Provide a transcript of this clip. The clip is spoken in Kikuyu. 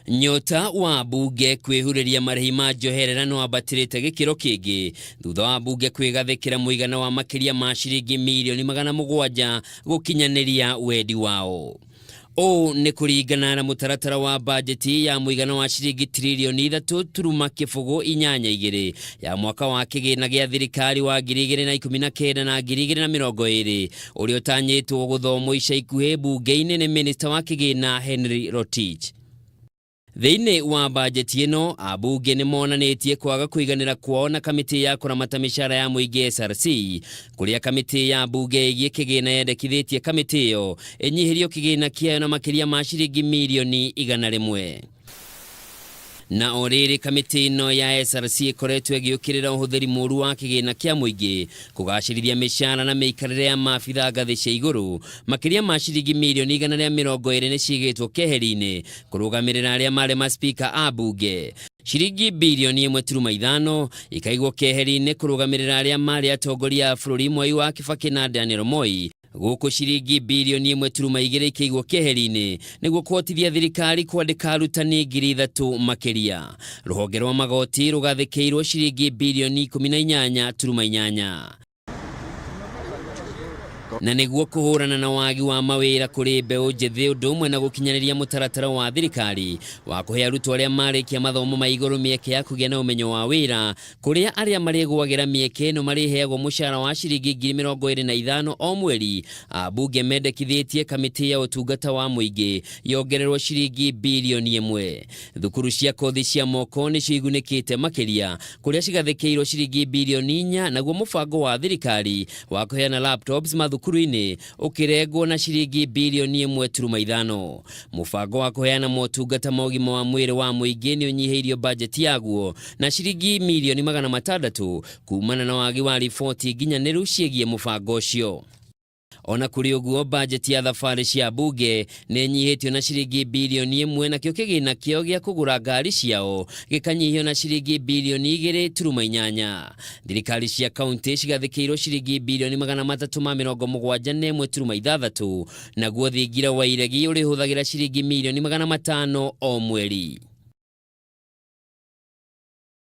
Nyota wa mbunge kwĩhurĩria marĩhi ma njoherera nĩ wambatĩrĩte gĩkĩro kĩngĩ thutha wa mbunge kwĩgathĩkĩra mũigana wa makĩria ma ciringi mirioni 700 gũkinyanĩria wendi wao. Ũũ nĩ kũringana na mũtaratara wa bajeti ya mũigana wa ciringi tiririoni 3.082 ya mwaka wa kĩgĩna gĩa thirikari wa 2019 na 2020 ũrĩa ũtanyĩtwo gũthomwo ica ikuhĩ mbunge-inĩ nĩ minista wa kĩgĩna Henry Rotich. Thĩinĩ wa bajeti ĩno, ambunge nĩ monanĩtie kwaga kũiganĩra kwao na kamĩtĩ ya kũramata mĩcara ya mũingĩ SRC, kũrĩa kamĩtĩ ya mbunge ĩgiĩ kĩgĩna yendekithĩtie kamĩtĩ ĩyo ĩnyihĩrio kĩgĩna kĩayo na makĩria ma ciringi mirioni 100. Na o rĩrĩ kamĩtĩ ĩno ya SRC ĩkoretwo ĩgĩũkĩrĩra ũhũthĩri mũru wa kĩgĩna kĩa mũingĩ kũgacĩrithia mĩcara na mĩikarĩre ya maabitha ngathĩ cia igũrũ, makĩria ma ciringi mirioni 120 nĩ ciigĩtwo keheri-inĩ kũrũgamĩrĩra arĩa marĩ maspika a mbunge. Ciringi birioni 1.5 ikaigwo keheri-inĩ kũrũgamĩrĩra arĩa marĩ atongoria a bũrũri Mwai wa Kibaki na Daniel Moi, gũkũ ciringi birioni 1.2 ikĩigwo keheri-inĩ nĩguo kũhotithia thirikari kwandĩka arutani 3,000 makĩria. Rũhonge rwa magoti rũgathĩkĩirwo ciringi birioni 18.8. Na nĩguo kũhũrana na wagi wa mawĩra kũrĩ mbeũ njĩthĩ ũndũ ũmwe na gũkinyanĩria mũtaratara wa thirikari wa kũhe arutwo arĩa marĩkia mathomo ma igũrũ mĩeke ya kũgĩa na ũmenyo wa wĩra, kũrĩa arĩa marĩgũagĩra mĩeke ĩno marĩheagwo mũcara wa ciringi 25,000 o mweri, ambunge mendekithĩtie kamĩtĩ ya ũtungata wa mũingĩ yongererwo ciringi birioni 1. Thukuru cia kothi cia moko nĩcio igunĩkĩte makĩria, kũrĩa cigathĩkĩirwo ciringi birioni 4, naguo mũbango wa thirikari wa kũheana laptops mathukuru-inĩ ũkĩrengwo na ciringi birioni 1.5. Mũbango wa kũheana motungata ma ũgima wa mwĩrĩ wa mũingĩ nĩ ũnyihĩirio bajeti yaguo na ciringi mirioni 600 kumana na wagi wa riboti nginyanĩru ciĩgiĩ mũbango ũcio. Ona kũrĩ ũguo, bajeti ya thabarĩ cia mbunge nĩ ĩnyihĩtio na ciringi birioni 1, nakĩo kĩgĩna kĩao gĩa kũgũra ngari ciao gĩkanyihio na ciringi birioni 2.8. Thirikari cia kaunti cigathĩkĩirwo ciringi birioni 371.6, naguo thingira wa iregi ũrĩhũthagĩra ciringi mirioni 500 o mweri.